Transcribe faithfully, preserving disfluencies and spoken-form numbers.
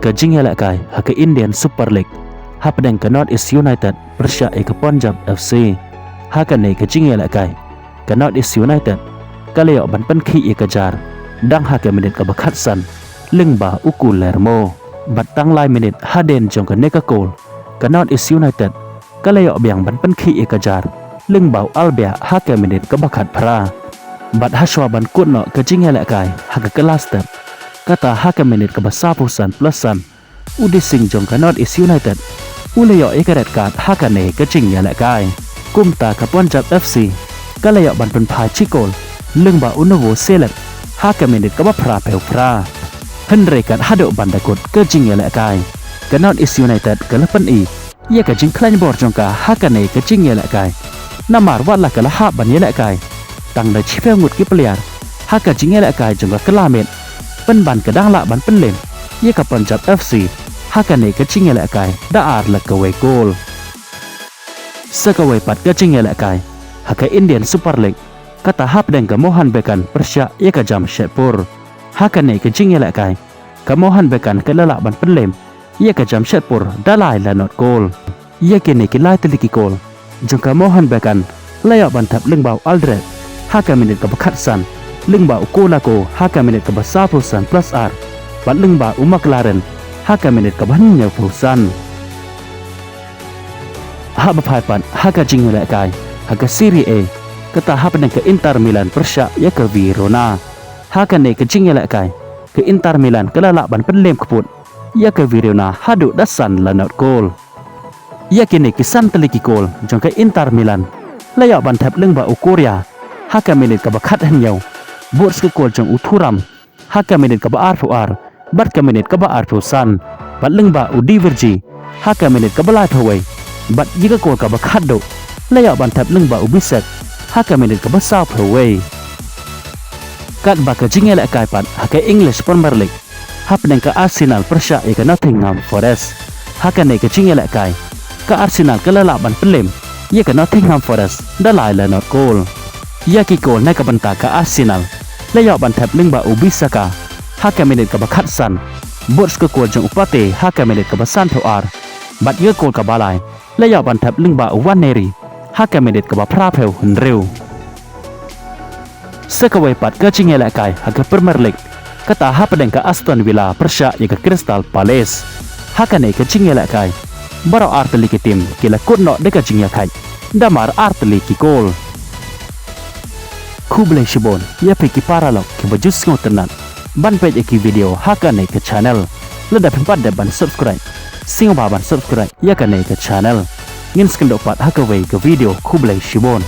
Ka jingïalehkai ha ka Indian Super League hapdeng ka North East United pyrshah ïa ka Punjab F C. Ha kane ka jingïalehkai, ka North East United ka la ïoh ban pynkhih ïa ka jar dang ha ka minit kaba khatsan lyngba u Guillermo. Bad tang lai minit hadien jong kane ka kol, ka North East United ka la ïoh biang ban pynkhih ïa ka jar lyngba u Albia ha ka minit kaba khatphra. Bad hashwa ban kut noh ka jingïalehkai ha ka kylla step, kata ha ka minit kaba sawphew san plus san, u dising jong ka North East United u la ïoh ïa ka red card ha kane ka jingïalehkai. Kumta ka Punjab F C ka la ïoh ban pynphai shi kol lyngba u Novo Selek ha ka minit kaba phraphew phra. Hynrei kat haduh ban da kut ka jingïalehkai, ka North East United ka la pyni ïa ka jingkhlaiñ bor jong ka ha kane ka jingïalehkai. Namar wat la ka la hap ban ïalehkai tang da shiphew ngut ki player ha ka jingïalehkai jong ka kylla miet, pynban ka dang lah ban pynlem ïa ka Punjab F C ha kane ka jingïalehkai da ar la kawei kol. Sa kawei pat ka jingïalehkai ha ka Indian Super League, kata hapdeng ka Mohan Bagan pyrshah ïa ka Jamshedpur. Ha kane ka jingïalehkai, ka Mohan Bagan ka la lah ban pynlem ïa ka Jamshedpur da lai la not kol. Ïa kine ki lai tylli ki kol jong ka Mohan Bagan la ïoh ban thep lyngba u Aldred ha ka minit kaba khatsan, lyngba u Kolako ha ka minit kaba sawphew san plus ar, bad lyngba u McLaren ha ka minit kaba hynñiewphew san. Haba phai pat ha ka jingïalehkai ha ka Serie A, kata hapdeng ka Inter Milan pyrshah ïa ka Verona. Ha kane ka jingïalehkai, ka Inter Milan ka la lah ban pynlem kput ïa ka Verona haduh da san la not kol. Ïa kine ki san tylli ki kol jong ka Inter Milan la ïoh ban thep lyngba u Correa ha ka minit kaba khathynñiew, bad sa ka kol jong u Thuram ha ka minit kaba arphew ar, bad ka minit kaba arphew san, bad lyngba u De Vrij ha ka minit kaba laiphew wei, bad ïa ka kol kaba khatduh la ïoh ban thep lyngba u Bisek ha ka minit kaba sawphew wei. Katba ka jingïalehkai pat ha ka English Premier League, hapdeng ka Arsenal pyrshah ïa ka Nottingham Forest. Ha kane ka jingïalehkai, ka Arsenal ka la lah ban pynlem ïa ka Nottingham Forest da lai la not kol. Ïa ki kol na ka bynta ka Arsenal la ïoh ban thep lyngba u Bissaka ha ka minit kaba khatsan, bad sa ka kol jong u Partey ha ka minit kaba sanphew ar, bad ïa ka kol kaba lai la ïoh ban thep lyngba u Nwaneri ha ka minit kaba phraphew hynriew. Sa kawei pat ka jingïalehkai ha ka Premier League, kata hapdeng ka Aston Villa pyrshah ïa ka Crystal Palace. Ha kane ka jingïalehkai, baroh ar tylli ki team ki la kut noh da ka jingïakhaid da mar ar tylli ki kol. Khublei shibun ïa phi ki paralok kiba ju sngewtynnat ban peit ïa ki video ha kane ka channel. Lada phim pat dep ban subscribe, sngewbha ban subscribe ïa kane ka channel. Ngin sa ïakynduh pat ha kawei ka video. Khublei shibun.